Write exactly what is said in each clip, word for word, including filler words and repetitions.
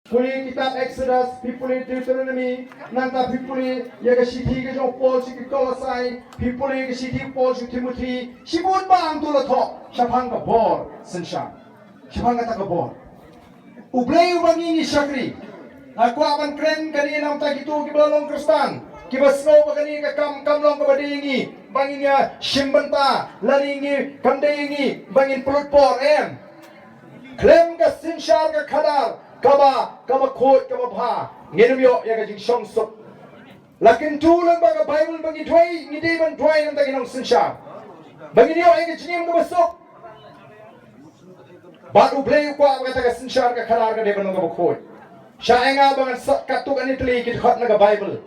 Pule kitab Exodus, phi pule Deuteronomy, nangta phi pule ïa ka shithi ka jong u Paul sha ki Kolosai, phi pule ïa ka shithi u Paul sha u Timothy, shibun ba hangto la thoh shaphang ka bor synshar. Shaphang kata ka bor. U Blei uba ngi ngi shakri. Nga kwah ban kren kane namar kito kiba long Khristan, kiba sngew ba kane ka kam kam long kaba dei ïa ngi ba ngin ïa shim bynta, lane ngi kam dei ïa ngi ba ngin pynlut por, em. Khlem ka synshar ka khadar kaba, kaba khuid kaba bha, ngin ym ïoh ïa ka jingshongsuk. La kyntu lang ba ka Baibl ba ngi duwai, ngi dei ban duwai namar ki nongsynshar, ba ngin ïoh ïa ka jingim kaba suk. Bad U Blei u kwah ba kata ka synshar ka khadar ka dei ban long kaba khuid. Shah ïa nga ba ngan sot katto katne tylli ki dkhot na ka Baibl.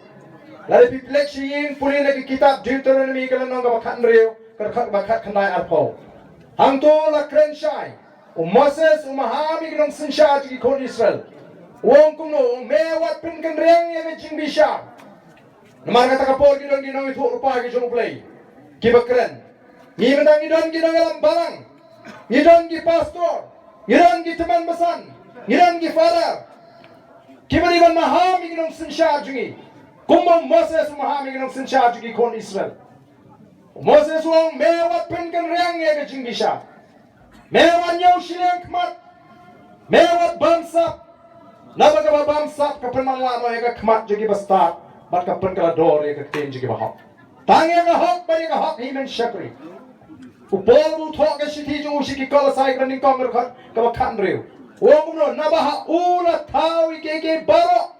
Lada phi peit sha ïing, pule na ka kitab Deuteronomy ka lynnong kaba khathynriew, ka dkhot kaba khatkhyndai arphew. Hangto la kren shai, u Moses u maham ïa ki nongsynshar jong ki khun Israel. U ong kumno? U ong, me wat pynkynriang ïa ka jingbishar. Namar kata ka por ki don ki nongïathuhlypa ki jong U Blei kiba kren. Ngi mynta ngi don ki nongïalam balang, ngi don ki pastor, ngi don ki tymmen basan, ngi don ki father, kiba dei ban maham ïa ki nongsynshar jong ngi, kumba u Moses u maham ïa ki nongsynshar jong ki khun Israel. U Moses u ong, me wat pynkynriang ïa ka jingbishar. Me wat ñiew shiliang khmat. Me wat bamsap. Naba kaba bamsap ka pynmanla noh ïa ka khmat jong ki bastad, bad ka pynkylla dor ïa ka ktien jong ki bahok. Tang ïa ka hok bad ïa ka hok hi men shakri. U Paul u thoh ka shithi jong u sha ki Kolosai ka nyngkong ka dkhot kaba khathynriew. U ong kumno? Naba ha u la thaw ïa kiei kiei baroh.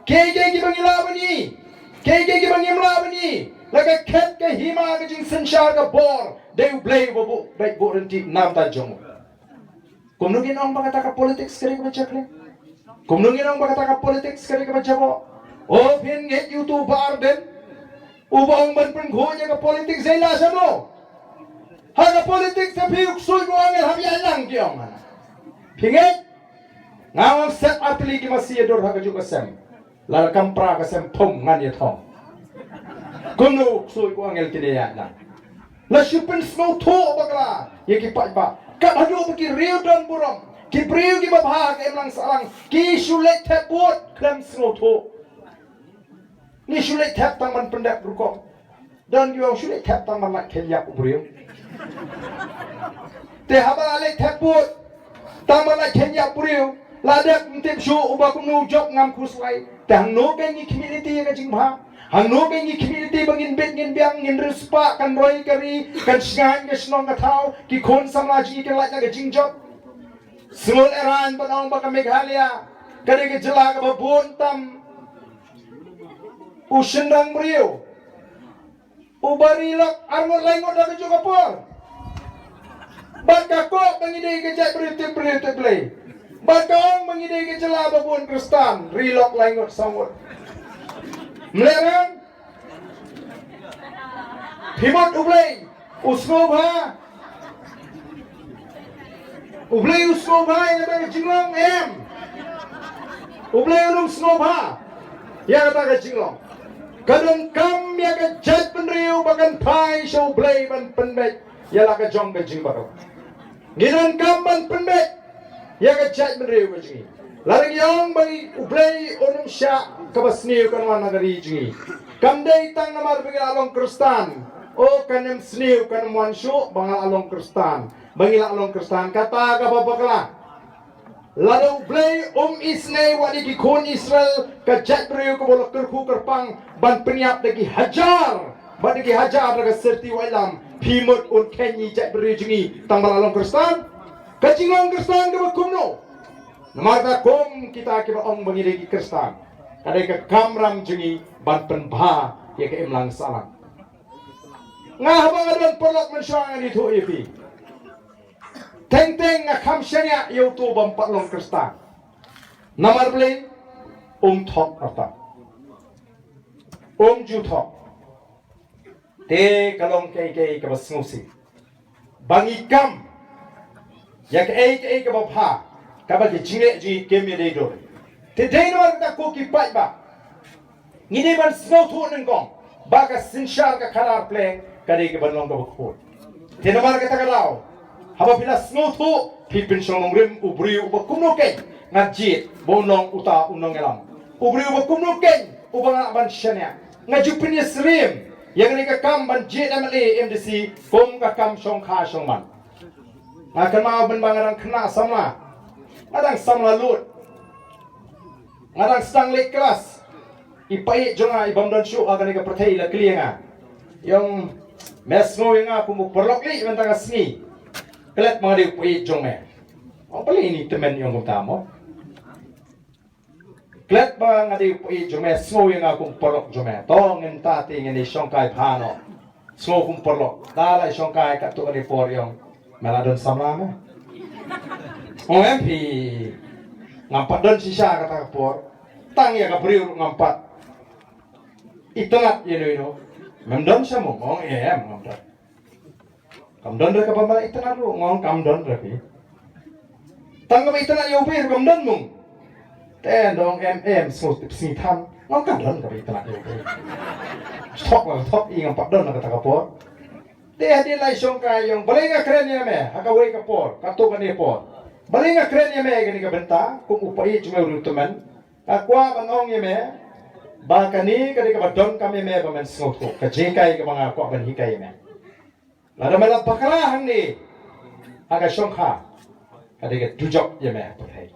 Kiei kiei kiba ngi lah ban ïohi, kiei kiei kiba ngim lah ban ïohi, la ka khet ka hima ka jingsynshar ka bor, dei U Blei uba buh beit buh ryntih namar jong u. Kumno ngin ong ba kata ka politics ka dei kaba jakhlia? Kumno ngin ong ba kata ka politics ka dei kaba jaboh? O, phin ngeit ïa uto u Bah Ardent uba ong ban pynkhuid ïa ka politics, ïa la shano? Ha ka politics te phi u ksuid u angel hap ïaid lang, ki ong. Phi ngeit? Nga wan set artylli ki masi ïa dur ha kajuh ka sem. Lada kam pra ka sem thum ngan ïa thong. Kumno u ksuid u angel kin ïaid lang? La shu pynsngewthuh bakla ïa ki paidbah. Kat haduh ba ki riew don burom, ki briew kiba bha ha ka imlang sahlang, ki shu leit thep vote khlem sngewthuh. Ngi shu leit thep tang ban pyndep rukom. Don ki ong shu leit thep tang ban lait kheiñ ïap u briew. Te haba la leit thep vote tang ban lait kheiñ ïap u briew, la dep ym tip shuh uba kumno u jop, ngam khuslai. Te hangno kein ngi khmih lynti ïa ka jingbha? Hangno kein ngi khmih lynti ba ngin bit ngin biang, ngin riewspah, kan roi ka ri, kan shngaiñ ka shnong ka thaw, ki khun samla jong ngi kin lait na ka jingjop? Sngewlehrain ban ong ba ka Meghalaya ka dei ka jylla kaba bun tam u shynrang briew uba ri lok arngut laingut da kajuh ka por. Bad ka koh ba ngi dei ka jaitbynriew tip briew tip Blei. Bad ka ong ba ngi dei ka jylla ba bun Khristan, ri lok laingut sawngut. Mlehrain, phi mut U Blei u sngewbha? U Blei u sngewbha ïa kata ka jinglong, em? U Blei u sngewbha ïa kata ka jinglong. Ka donkam ïa ka jaitbynriew ba kan phai sha U Blei ban pynbeit ïa la ka jong ka jingbakla. Ngi donkam ban pynbeit ïa ka jaitbynriew ka jong ngi. Lada ngi ong ba ngi, U Blei un ym shah kaba sniew kan wan na ka ri jong ngi, kam dei tang namar ba ngi la long Khristan. O, kan ym sniew, kan ym wan shuh ba nga la long Khristan, ba ngi la long Khristan. Kata kaba bakla. Lada U Blei um isynei wat ïa ki khun Israel, ka jaitbynriew kaba la kyrkhu kyrpang ban pynïap da ki hajar bad da ki hajar da ka syrti wallam, phi mut un kheiñ ïa ki jaitbynriew jong ngi tang ba la long Khristan? Ka jinglong Khristan kaba kumno? Namar kata kum kita kiba ong ba ngi dei ki Khristan, ka dei ka kamram jong ngi ban pynbha ïa ka imlang sahlang. Nga haba nga don paralok mynshuwa ngan ïathuh ïa phi. Teng teng nga kham shaniah ïa uto bym pat long Khristan. Namar balei? Um thok artat. Um ju thok. Te ka long kaei kaei kaba sngewsih ba ngi kam ïa kaei kaei kaba bha, kaba ki jingleh jong ngi kim ïadei dur. Te dei namar kata ko ki paidbah, ngi dei ban sngewthuh nyngkong ba ka synshar ka khadar pyrthei ka dei kaban long kaba khuid. Te namar kata ka daw, haba phi la sngewthuh Phi pynshong nongrim u briew uba kumno keiñ nga jied ba u long uta u nongïalam. U briew uba kumno keiñ uba nga lah ban shaniah. Nga ju pynïasyriem ïa kane ka kam ban jied M L A M D C kum ka kam shongkha shongman. Nga kynmaw mynba nga dang khynnah samla, nga dang samla lut, nga dang sdang leh klas. I paid jong nga i bym don shuh ha kane ka pyrthei la kylli ïa nga, ïong, me sngew ïa nga kum u paralok lei mynta ka sngi? Klet ba nga dei u paid jong me. Ong, balei ini tymmen ïong kumta mo? Klet ba nga dei u paid jong me, sngew ïa nga kum u paralok jong me. To ngin ta te ngin ïa shongkai bha noh. Sngew kum u paralok. Da la ïa shongkai katto katne por ïong, me la don samla me? Ong, em phi, ngam pat don shisha kata ka por. Tang ïa ka briew ruh ngam pat itynnad ïa no ïa no. Mem don sha mo? Ong, em, ngam don. Kam don re kaba me la itynnad ruh? Ong, kam don re phi. Tang kaba itynnad ïa u briew kam don mo. Te dong em em, sngew tip sngew than. Ong, kam don kaba itynnad ïa u briew. Thok la thok, i ngam pat don na kata ka por. Te hadien la ïa shongkai ïong, balei nga kren ïa me ha kawei ka por, katto katne por? Balei nga kren ïa me ha kane ka bynta kum u paid jong me u riewtymmen? Nga kwah ban ong ïa me ba kane ka dei kaba donkam ïa me ba men sngewthuh, ka jinghikai kaba nga kwah ban hikai ïa me. Lada me la bakla hangne ha ka shongkha, ka dei ka dujok ïa me ha pyrthei.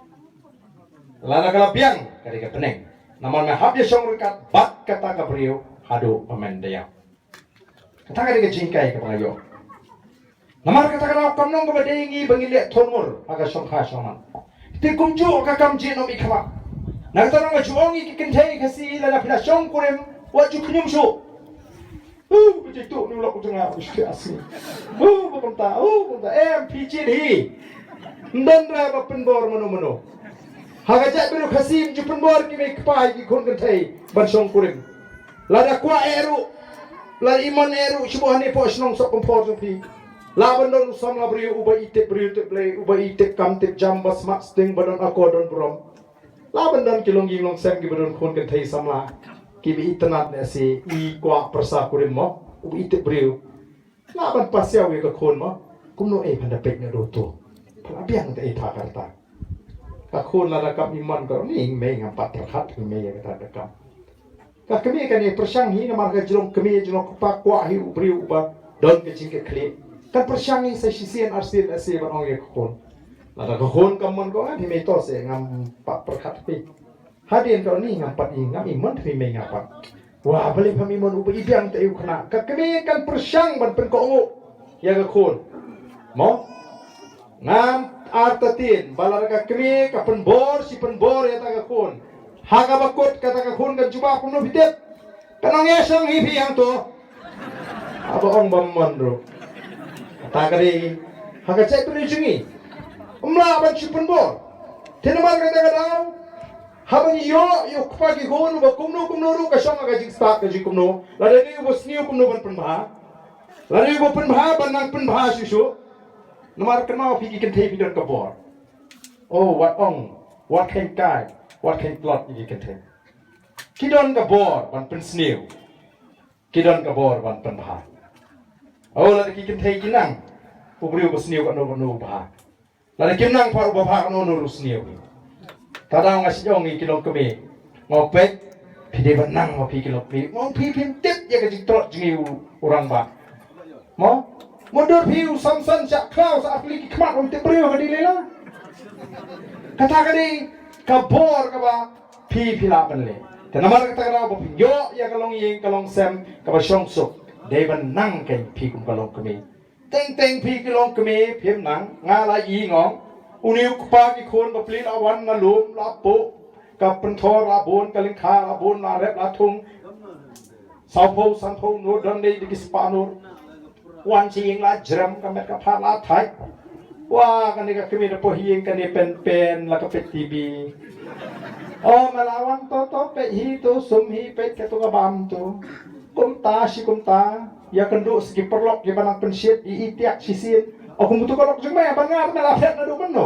Lada ka la biang, ka dei ka bneng. Namar me hap ïa shong ryngkat bad kata ka briew haduh ba men da ïap. Kata ka dei ka jinghikai kaba nga ïoh. Namar kata ka daw kam long kaba dei ngi ba ngi leh thon ngur ha ka shongkha shongman. Te kumjuh ka kam jingim i khmat. Na kata daw nga ju ong ïa ki kynthei Khasi, lada phi la shong kurim, wat ju khñium shuh. Uh, ba jingtuh ni u lok jong nga, u shti asi. Uh, ba kumta, uh, kumta, em, phi jied hi. Ym don re ba pynbor mano mano. Ha ka jaitbynriew Khasi ym ju pynbor ki mei kpa ïa ki khun kynthei ban shong kurim. Lada kwah eh ruh, lada i mon eh ruh, shu buh hangne hapoh shnong Sohkymphor jong phi. Lah ban don u samla briew uba i tip briew tip Blei, uba i tip kam tip jam, ba smat sting, ba don akor don burom. Lah ban don ki longïing longsem kiba don khun kynthei samla, kiba itynnad lehse, i kwah pyrsa kurim mo, uba i tip briew. Lah ban pasiaw ïa ka khun mo. Kumno ei phan da peit na do to. Phan da biang te ei pha ka rta. Ka khun lada kam i mon ka ong, ni mei ngam pat pyrkhat, ni mei ïa kata ka kam. Ka kmie kane pyrshang hi namar ka jinglong kmie jinglong kpa, kwah hi u briew uba don ka jingkitkhlieh. Kan pyrshang hi sa shisien arsien lehse ban ong ïa ka khun. Lada ka khun kam mon ka ong, ni mei to se ngam pat pyrkhat phi. Hadien ka ong, ni ngam pat i, ngam i mon, ni mei ngam pat. Wah, balei pham i mon, uba i biang te u khynnah. Ka kmie kan pyrshang ban pynkohnguh ïa ka khun. Mo? Ngam artatien ba lada ka kmie ka pynbor shi pynbor ïa kata ka khun, ha kaba kut kata ka khun kan jubab kumno phi tip? Kan ong, ïa shong hi phi hangto. Haba ong bym mon ruh. Kata ka dei ha ka jaitbynriew jong ngi. Ym lah ban shu pynbor. Te namar kata ka daw, haba ngi ïoh ïa u kpa ki khun uba kumno kumno ruh, ka shong ha ka jingstad ka jingkumno. Lada dei uba sniew, kumno ban pynbha? Lada dei uba pynbha, ban nang pynbha shuh shuh. Namar kynmaw phi ki kynthei, phi don ka bor. Oh, wat ong, wat kheiñ kai, wat kheiñ tlot ïa ki kynthei. Ki don ka bor ban pynsniew. Ki don ka bor ban pynbha. Oh, lada ki kynthei ki nang, u briew ba sniew katno katno u bha. Lada kim nang pat, uba bha katno katno ruh u sniew. Te daw nga shu ong ïa ki longkmie, nga ong, peit, phi dei ban nang ma phi ki longkmie. Nga ong, phi phim tip ïa ka jingtlot jong ngi u, u rangbah. Mo? Mutdur phi u Samson shah khlaw sa ar tylli ki khmat, ym tip briew ka dei lei la. Kata ka dei ka bor kaba phi, phi lah ban leh. Te namar kata ka daw ba phin ïoh ïa ka longïing ka longsem kaba shong suk, dei ban nang keiñ phi kum ka longkmie. Teng teng phi ki longkmie phim nang, nga la ï, nga ong. Une u kpa ki khun bapli la wan na lum, la puh ka pynthor, la bun ka lyngkha, la bun, la rep, la thung. Sawphew sanphew nur, don dei da ki spah nur. Wan sha ïing la jrem, ka met ka phad la thait. Wah, kane ka kmie da poi ha ïing, kane pen pen la ka peit T V. O, me la wan to, to peit hi to, sum hi, peit kato ka bam to. Kumta shi kumta, ïakynduh sa ki paralok kiba nang pynshit ïa i tiak shisien. O, kum uto ka lok jong me, ban nga me la phet naduh mynno.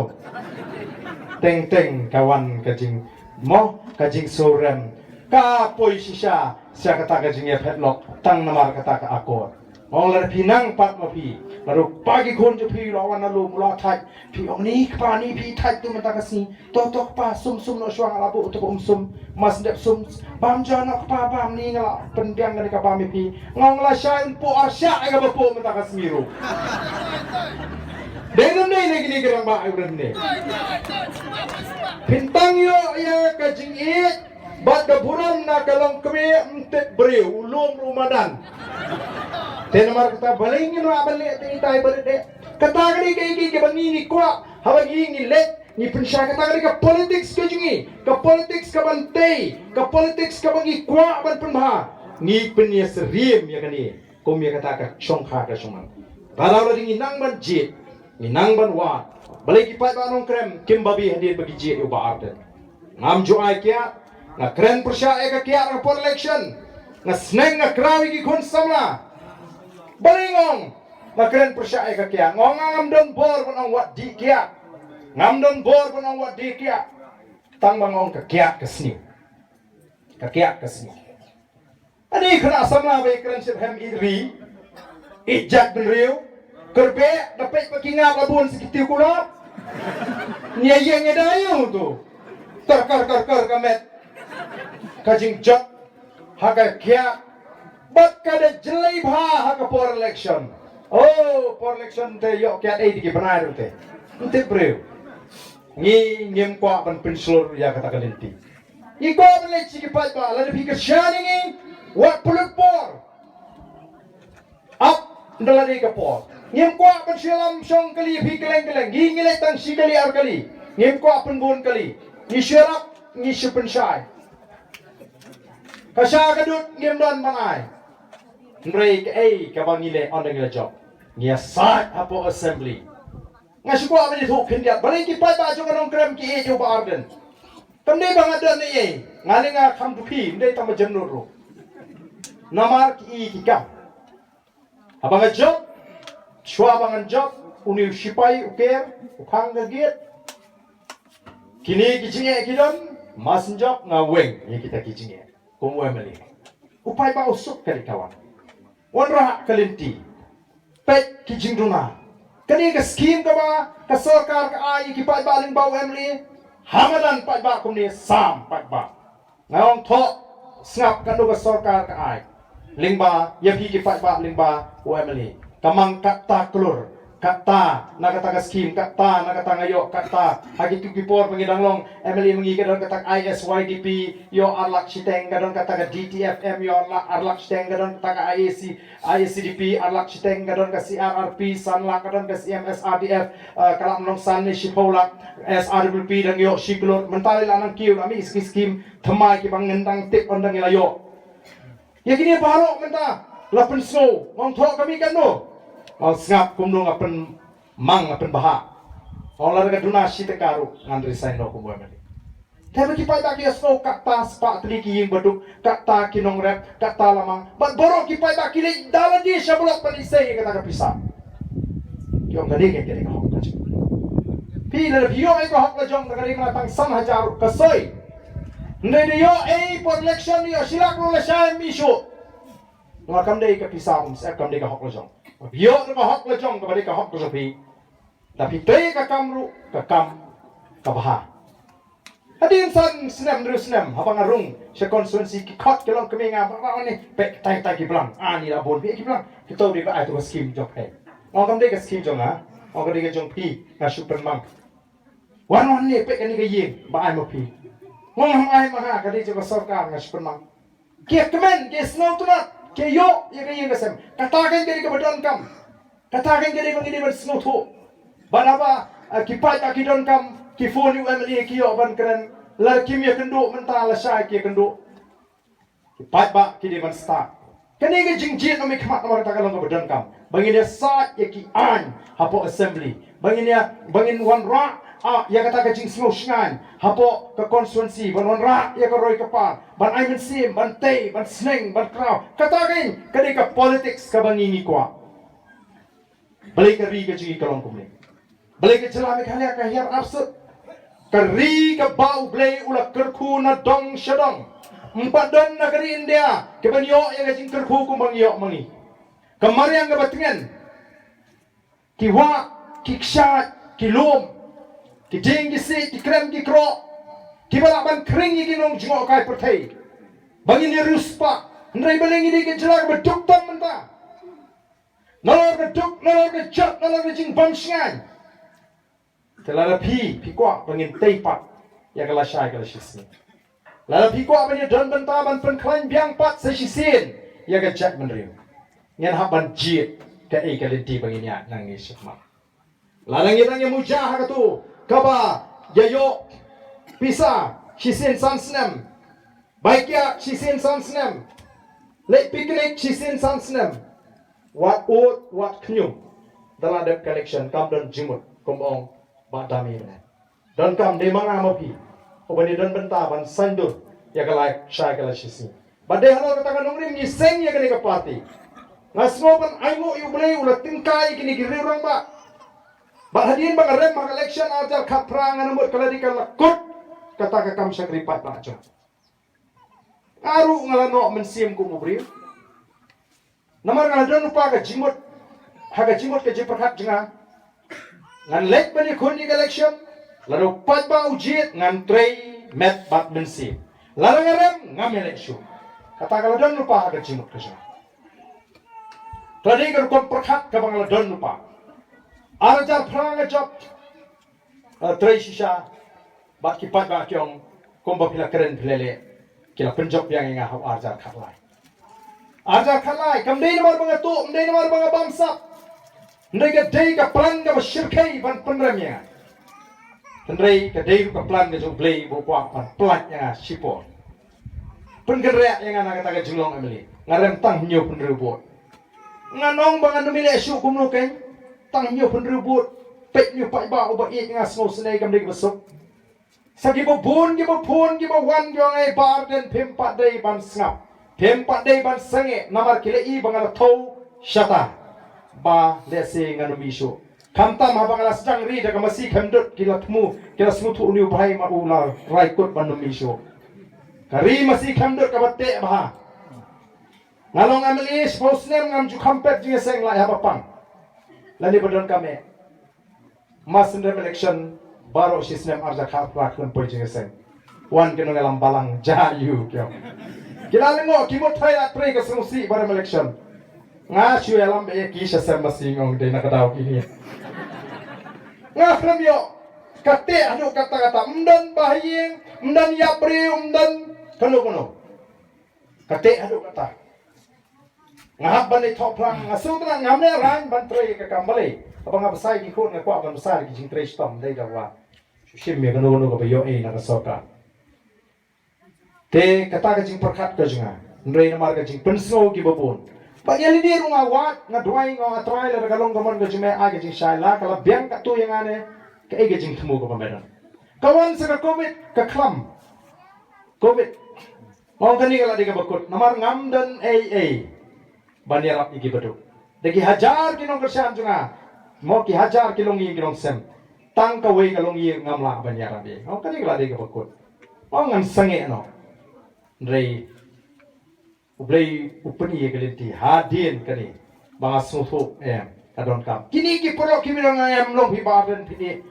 Teng teng ka wan ka jing, mo, ka jingsngewrem. Ka poi shisha sha kata ka jingïaphet lok tang namar kata ka akor. Ong lada phi nang pat ma phi, lada u kpa ki khun jong phi u la wan na lum u la thait, phi ong ni kpa ni phi thait tu mynta ka sngi. To to kpa sum sum noh shuwa nga la buh u to um sum. Mas dep sum. Bam ja noh kpa bam ni nga la pynbiang kane ka bam ïa phi. Nga ong lashai un puh arshah ïa kaba puh mynta ka sngi ruh. Dei ne ym dei ne kine ki rangbah ïa u dei ne. Phin tang ïoh ïa ka jingïeit bad ka burom na ka longkmie ym tip briew u lum ruh madan. Te namar kata balei ngim lah ban leh te itai ba dei. Kata ka dei ka ïa ki kaba ngi ngi kwah haba ngi ngi leh ngi pynshai kata ka dei ka politics ka jong ngi. Ka politics ka ban tei, ka politics kaba ngi kwah ban pynbha. Ngi pynïasyriem ïa kane kum ïa kata ka shongkha ka shongman. Ba la dei ngi nang ban jied, ngi nang ban wad. Balei ki paidbah Nongkrem kim babe hadien ba ki jied ïa u Bah Ardent. Ngam ju ai kiad, nga kren pyrshah ïa ka kiad ha por election. Nga sneng nga kraw ïa ki khun samla. Balei nga ong nga kren pyrshah ïa ka kiad? Nga ong ngam don bor ban ong wat dih kiad. Ngam don bor ban ong wat dih kiad. Tang ba nga ong ka kiad ka sniew. Ka kiad ka sniew. Ani khynnah samla ba ïakren shiphem ïeit ri, ïeit jaitbynriew, kyrpeh da peit ba ki ngap la bun sa ki tiew kulop. Ngi ïa ïeng ïa da ïa u tu. Kar kar kar kar ka met. Ka jingjot ha ka kiad bad ka da jlei bha ha ka por election. Oh, por election te ïoh kiad ei te ki bnai ruh te. Ym tip briew. Ngi ngim kwah ban pynshlur ïa kata ka lynti. Ngi kwah ban leit sha ki paidbah, lada phi kyrshan ïa ngi, wat pynlut por. Ap ynda la dei ka por. Ngim kwah ban shu ïalam shong kali ïa phi kylleng kylleng. Ngi ngi leit tang shi kali ar kali. Ngim kwah pynbun kali. Ngi shu ïarap, ngi shu pynshai. Ka sha ka dud ngim don ban ai. Hynrei kaei kaba ngi leh ynda ngi la jop, ngi ïasaid hapoh assembly. Nga shu kwah ban ïathuh khyndiat, balei ki paidbah jong ka Nongkrem ki ïeit ïa u Bah Ardent? Kam dei ba nga don ei ei, nga ne nga kham duh phi, ym dei tang ba jem nud ruh. Namar ki ïeit ki kam. Haba nga jop, shuwa ba ngan jop, une u shipai u ker, u khang ka gate. Kine ki jingeh ki don, mas jop nga weng ïa kita ki jingeh. Kum u MLA. U paidbah u suk ka dei ka wan. Wanrah ka lynti. Peit ki jingduna. Kane ka skim kaba ka sorkar ka ai ïa ki paidbah lyngba u MLA. Ha madan paidbah kumne sam paidbah. Nga ong thoh sngap kano ka sorkar ka ai. Lyngba ïa phi ki paidbah lyngba u MLA. Ka mang katta klur. Katta na kata ka skim, katta na kata nga ïoh, katta ha kitu ki por ba ngi dang long MLA ma ngi ka don kata ka ISYDP ïoh ar lak shiteng, ka don kata ka DTFM ïoh ar lak, ar lak shiteng, ka don kata ka IAC, IACDP ar lak shiteng, ka don ka CRRP san lak, ka don ka CMSRDF, eh, ka la long san ne shiphew lak, SRWP dang ïoh shi klur, mynta la nang kiew la mih ki skim thymmai kiba ngin dang tip ynda ngi la ïoh. Ïa kine baroh mynta la pynsngew, nga ong thoh ka mih katno. Nga ong sngap kumno nga pynmang nga pynbha. Nga ong lada ka duna shi tyngka ruh ngan resign noh kum u MLA. Te ba ki paidbah ki ïa sngew katta spah tylli ki ïing baduk, katta ki nongrep, katta la mang. Bad baroh ki paidbah ki leit da lade sha block ban isei ïa kata ka pisa. Ki ong ka dei ka, ka dei ka hok ka jong. Phi lada phi ïoh ïa ka hok la jong, ka dei mynta tang san hajar ruh ka soi. Hynrei da ïoh ei por election ïoh shi lak ruh lashai ym issue. Nga kam dei ka pisa um sep, kam dei ka hok la jong. Ïoh ruh ka hok la jong, kaba dei ka hok ka jong phi. Da phi tei ka kam ruh, ka kam ka bha. Hadien san snem hynriew snem, haba nga rung sha constituency ki khot ki long kmie nga ba ba ne, peit tai tai ki blang. Ani la bun phi ki blang. Ki to dei ba ai to ka skim jong phi. Ong kam dei ka skim jong nga. Ong ka dei ka jong phi, nga shu pynmang. Wan wan ne peit kane ka ïing ba ai ma phi. Ngam ai ma nga, ka dei jong ka sorkar, nga shu pynmang. Ki kmen, ki sngewtynnat, ki ïoh ïa ka ïing ka sem. Kata kan ka dei kaba donkam. Kata kan ka dei ba ngi dei ban sngewthuh. Ba haba, eh, ki paidbah ki donkam, ki phone ïa u MLA ki ïoh ban kren. La kim ïakynduh mynta lashai ki ïakynduh. Ki paidbah ki dei ban stad. Kane ka jingjied na mi khmat namar kata ka long kaba donkam. Ba ngin ïasaid ïa ki aiñ hapoh assembly. Ba ngin ïa, ba ngin wanrah, ah, ïa kata ka jingsngew shngaiñ hapoh ka constituency. Ban wanrah ïa ka roi ka par. Ban ai mynsiem, ban tei, ban sneng, ban kraw. Kata ka, ka dei ka politics kaba ngi ngi kwah. Balei ka ri ka jong ngi ka long kumne? Balei ka jylla Meghalaya ka hiar arsut? Ka ri kaba U Blei u la kyrkhu na dong sha dong. Ym pat don na ka ri India kaban ïoh ïa ka jingkyrkhu kumba ngi ïoh ma ngi. Ka mariang kaba tngen, ki wah, ki kshaid, ki lum, ki dieng ki siej, ki krem ki kroh, kiba lah ban khring ïa ki nongjngohkai pyrthei ba ngin ïa riewspah. Hynrei balei ngi dei ka jylla kaba duk tam mynta? Nalor ka duk, nalor ka jot, nalor ka jingbymshngaiñ. Te lada phi, phi kwah ba ngin tei pat ïa ka lashai ka lashisngi, lada phi kwah ban ïa don bynta ban pynkhlaiñ biang pat sa shisien ïa ka jaitbynriew, ngin hap ban jied kaei ka lynti ba ngin ïaid nangne shakhmat. Lada ngi dang ïa muja ha kato kaba ïa ïoh pisa shisien san snem, bai kiad shisien san snem, leit picnic shisien san snem, wat ud wat khñium, da la dep ka election kam don jingmut, kum ong Bah Dami mynne. Donkam dei ma nga ma phi uba dei don bynta ban saiñdur ïa ka lashai ka lashisngi. Bad dei halor kata ka nongrim ngi seng ïa kane ka party. Nga sngew ban ainguh ïa U Blei u la tyngkai ïa kine ki riew rangbah. Bad hadien ba nga rem ha ka election arhajar khatphra, nga namut ka la dei ka la kut kata ka kam shakri paidbah jong nga. Nga ruh nga la noh mynsiem kum u briew. Namar nga la don lypa ka jingmut, ha ka jingmut ka jingpyrkhat jong nga, ngan leit ban ïakhun ïa ka election. Lada u paidbah u jied, ngan trei met bad mynsiem. Lada nga rem, ngam ïaleh shuh. Kata ka la don lypa ha ka jingmut ka jong nga. Ka la dei ka rukom pyrkhat kaba nga la don lypa. Arhajar phra nga jop, eh, trei shisha bad ki paidbah ki ong, kumba phi la kren phi la leh, ki la pynjop biang ïa nga ha u arhajar khatlai. Arhajar khatlai kam dei namar ba nga tuh, kam dei namar ba nga bamsap. Hynrei ka dei ka plan kaba shyrkhei ban pynrem ïa nga. Hynrei ka dei ruh ka plan ka jong U Blei ba u kwah ban pynlait ïa nga shipor, pynkynriah ïa nga na kata ka jinglong M L A. Nga rem tang hynñiewphew hynriew vote. Ngan ong ba ngan ym ïaleh shuh kumno keiñ? Tang hynñiewphew hynriew vote. Peit, hynñiew paidbah uba ïeit ïa nga, sngewsynei, kam dei kaba suk. Sa kiba bun, kiba phone, kiba wan, kiba ong, "Ei Bah Ardent, phim pat dei ban sngap, phim pat dei ban sangeh," namar ki la i ba nga la thew shata ba lehse ngan ym ïoh shuh. Khamtam haba nga la sdang ri da ka masi khymdut, ki la thmu, ki la sngewthuh, une u bhai ma u la rai kut ban ym ïoh shuh. Ka ri masi khymdut kaba teh bha. Nga long M L A shiphew snem, ngam ju kham peit jingïaseng, la ïa haba pang lane ba donkam eh. Mar shen rem election baroh shi snem, arhajar khatphra, khlem poi jingïaseng. Wan ki nongïalam balang ja ïu ki ong, ki la lyngngoh, ki mut trai la trei ka sngewsih ba rem election. Nga shu ïalam ba ïa ki sha sem masi, nga ong dei na ka daw kine. Nga khlem ïoh. Ka teh haduh katta katta, ym don ba ha ïing, ym don ïap briew, ym don kano kano. Ka teh haduh katta. Nga hap ban leit thoh phlang, nga sngewtynnat, ngam leh raiñ ban trei ka kam balei. Haba nga bsa ïa ki khun nga kwah ban bsa ïa ki jingtrei shitom, dei da wa shu shim ïa kano kano kaba ïoh ei na ka sorkar. Te kata ka jingpyrkhat ka jong nga. Hynrei namar ka jingpynsngew kiba bun, ba ïa lade ruh nga wad, nga duwai, nga ong, A Trai, lada ka long ka mon ka jong me, ai ka jingshai. La ka la biang katto ïa nga ne kaei ka jingthmu kaba me don? Ka wan sa ka covid, ka khlam covid. Nga ong kane ka la dei kaba kut, namar ngam don ei ei ban ïarap ïa kiba duk. Da ki hajar ki nongkyrshan jong nga, mo, ki hajar ki longïing ki longsem, tang kawei ka longïing ngam lah ban ïarap ïa. Nga ong kane ka la dei kaba kut. Nga ong ngan sangeh noh. Hynrei U Blei u pyni ïa ka lynti hadien kane ba nga sngewthuh, em, ka donkam. Kine ki paralok kiba ong, em, long phi Bah Ardent, phi dei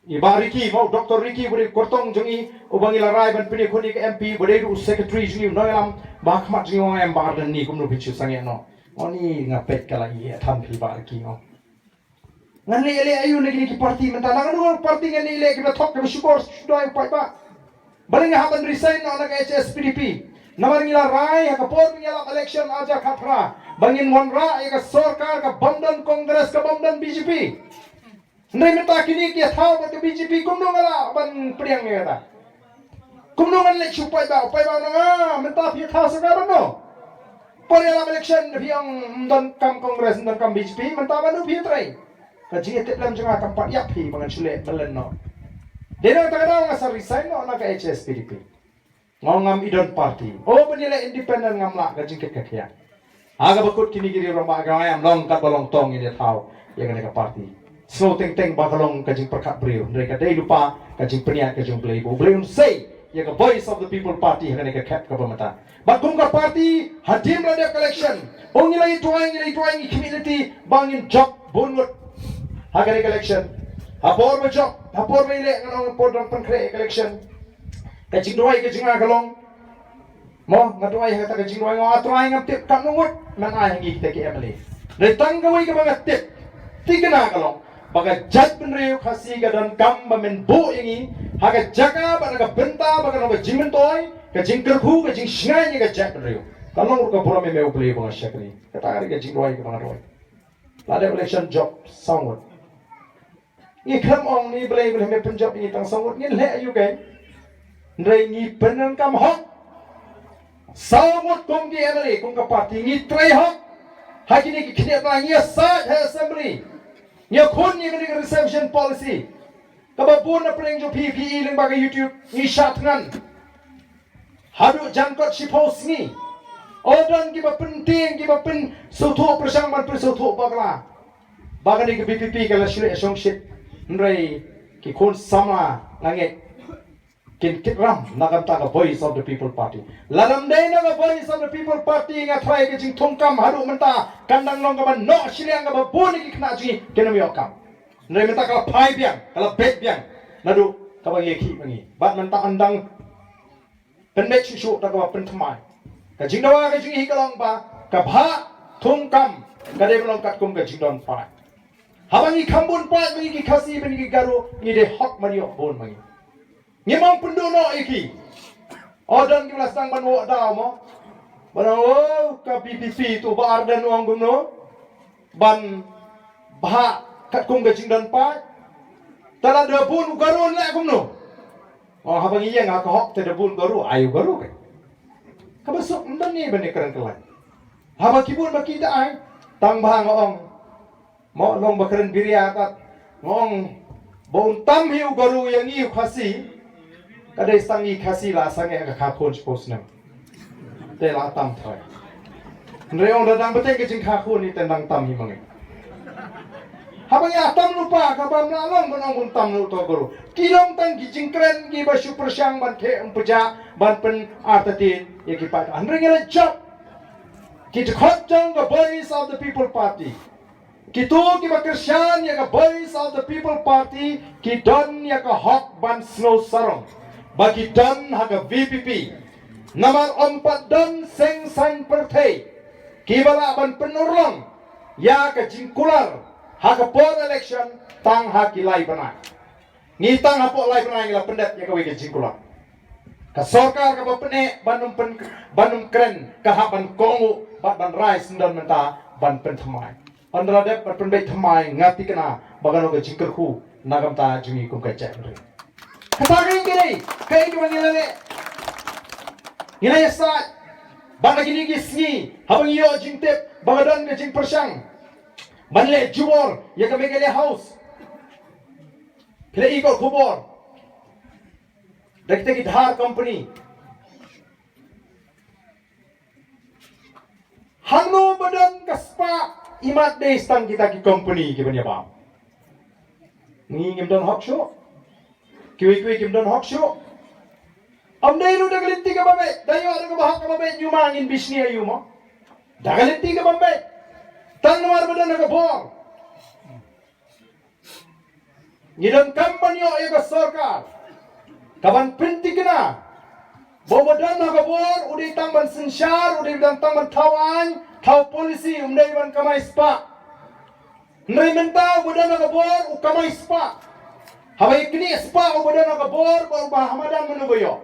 i Bah Ricky, mo, Doctor Ricky, uba dei u kyrtong jong ngi, uba ngi la rai ban pynïakhun ïa ka M P, uba dei ruh u secretary jong ngi, u nongïalam ba ha khmat jong ngi, u ong, em Bah Ardent, ni kumno phin shu sangeh noh? Nga ong ni, nga peit ka la ïeh than phi Bah Ricky, nga ong. Ngan leh leh aïu na kine ki party mynta? Na kano kano party ngan leh leh, kiba thok, kiba shukor shu duwai u paidbah. Balei nga hap ban resign noh na ka H S P D P? Namar ngi la rai ha ka por ba ngi ïalap election arhajar khatphra ba ngin wanrah ïa ka sorkar kabym don Congress, kabym don B J P. Hynrei mynta kine ki ïathaw bad ka B J P, kumno nga lah ban pdiang ïa kata? Kumno ngan leit sha u paidbah, u paidbah u ong, ah, mynta phi ïathaw sorkar, kumno? Por ïalap election phi ong ym donkam Congress, ym donkam B J P, mynta ba mano phi ïatrei? Ka jingïatiplem jong nga kam pat ïap phi ba ngan shu leh mlien noh. Dei na kata ka daw nga sa resign noh na ka H S P D P. Nga ong ngam i don party. O, ban ïaleh independent ngam lah, ka jingkit ka khiah. Ha kaba kut kine ki riew rangbah ki ong, em, long katba long to ngin ïathaw ïa kane ka party. Sngew teng teng ba ka long ka jingpyrkhat briew, hynrei ka dei lypa ka jingpynïaid ka jong U Blei, ba U Blei un sei ïa ka Voice of the People Party ha kane ka khep kaba mynta. Bad kum ka party, hadien ba la dep ka election, ong ngi la ïa duwai, ngi la ïa duwai, ngi khmih lynti ba ngin jop bun ngut ha kane ka election. Ha por ba jop, ha por ba ïaleh, ngan ong por dang pynkhreh ïa ka election. Ka jingduwai ka jong nga ka long, mo, nga duwai ha kata ka jingduwai, nga ong, ah Trai, ngam tip katno ngut men ai ha ngi kita ki M L A. Hynrei tang kawei kaba nga tip, thikna ka long ba ka jaitbynriew Khasi ka donkam ba men buh ïa ngi ha ka jaka bad ha ka bynta ba kan long ka jingmyntoi, ka jingkyrkhu, ka jingshngaiñ ïa ka jaitbynriew. Ka long ruh ka burom ïa me U Blei ba nga shakri. Kata ka dei ka jingduwai kaba nga duwai. La dep election jop saw ngut. Ngi khlem ong ni Blei, Blei me pynjop ïa ngi tang saw ngut, ngin leh aïu keiñ? Hynrei ngi pyndonkam hok. Saw ngut kum ki M L A, kum ka party, ngi trei hok ha kine ki khyndiat bnai, ngi ïasaid ha assembly, ngi ïakhun ïa kane ka reservation policy. Kaba bun na pdeng jong phi, phi i lyngba ka YouTube, ngi shah thngan haduh jangkot shiphew sngi. O, don kiba pyntieng, kiba pynsngewthuh pyrshang ban pynsngewthuh bakla ba kane ka V P P ka la shleh shongshit. Hynrei ki khun samla, nga ngeit kin kit ram na ka bynta ka Voice of the People Party. Lada ym dei na ka Voice of the People Party, nga tharai ka jingthungkam haduh mynta kan dang long kaba noh shiliang, kaba bun na ki khynnah jong ngi kin ym ïoh kam. Hynrei mynta ka la phai biang, ka la beit biang naduh kaba ngi ïakhih ma ngi. Bad mynta yn dang pynbeit shuh shuh da kaba pynthymmai. Ka jingdawa ka jong ngi hi ka long ba ka bhah thungkam ka dei ban long katkum ka jingdon paid. Haba ngi kham bun paid ma ngi ki Khasi bad ngi ki Garo, ngi dei hok ban ïoh bun ma ngi. Ngim ong pynduh noh ïa ki. O, don kiba la sdang ban wad daw mo, ban ong, o, ka V P P tu Bah Ardent u ong kumno ban bhah katkum ka jingdon paid. Te lada bun u Garo leh kumno? O, haba ngi ïeng ha ka hok te da bun Garo, ai u Garo keiñ. Kaba suk ym don ne ban ïakren kyllaiñ. Haba ki bun ba ki da ai, tang ba nga ong, mo, long ba kren biria kat, nga ong ba un tam hi u Garo ïa ngi u Khasi, ka dei tang ngi Khasi la sangeh ka Khakhun shiphew snem. Te la tam trai. Hynrei ong da dang bteng ka jingkhakhun, ïa te dang tam hi ma ngi. Haba ïa tam lypa, kaba ym lah long ban ong bun tam lypa u Garo. Ki long tang ki jingkren kiba shu pyrshang ban theh ym pyrshah ban pynartatien ïa ki paidbah. Hynrei ngi la jop. Ki dkhot jong ka Voice of the People Party, kito kiba kyrshan ïa ka Voice of the People Party, ki don ïa ka hok ban sngew sarong ba ki don ha ka V P P. Namar ym pat don seng saiñ pyrthei kiba lah ban pynurlong ïa ka jingkular ha ka por election tang ha ki lai bnai. Ngi tang hapoh lai bnai ngi la pyndep ïa kawei ka jingkular. Ka sorkar kaba pyneh ban ym pyn, ban ym kren, ka hap ban kohnguh bad ban rai syndon mynta ban pynthymmai. Ynda la dep ban pynbeit thymmai, nga thikna ba kan long ka jingkyrkhu na ka bynta jong ngi kum ka jaitbynriew. Kata ka dei, ka dei kaba ngi la leh. Ngi la ïasaid bad ha kine ki sngi haba ngi ïoh jingtip ba ka don ka jingpyrshang ban leh jubor ïa ka Meghalaya House. Phi la ïohi ka khubor da kita ki Dhar company. Hangno ba don ka spah imat dei tang kita ki company kiban ïa bam. Ngi ngim don hok shuh. Kiwei kiwei kim don hok shuh. Ym dei ruh da ka lynti kaba beit, da ïoh da kaba hok kaba beit, ïa ma ngin bishni ïa ma. Da ka lynti kaba beit. Tang namar ba don ka bor. Ngi donkam ban ïoh ïa ka sorkar kaban pynthikna ba uba don ha ka bor u dei tang ban synshar, u dei tang ban thaw aiñ, thaw policy, um dei ban kamai spah. Hynrei mynta uba don ha ka bor u kamai spah. Haba ïa knieh spah uba don ha ka bor, ba uba ha madan mano ba ïoh?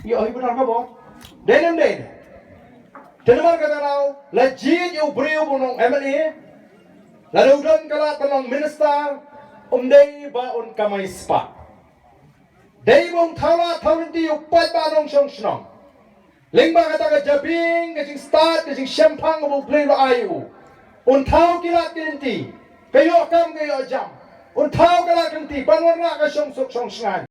Ïoh hi uba don ha ka bor. Dei ne ym dei ne? Te namar kata daw la jied ïa u briew ba un long M L A, lada u don ka lad ban long minister, um dei ba un kamai spah. Dei ba un thaw lad thaw lynti ïa u paidbah nongshong shnong. Lyngba kata ka jabieng, ka jingstad, ka jingshemphang kaba U Blei u la ai ïa u. Un thaw ki lad ki lynti, ka ïoh kam ka ïoh jam. Un thaw ka lad ka lynti ban wanrah ka shongsuk shongshngaiñ.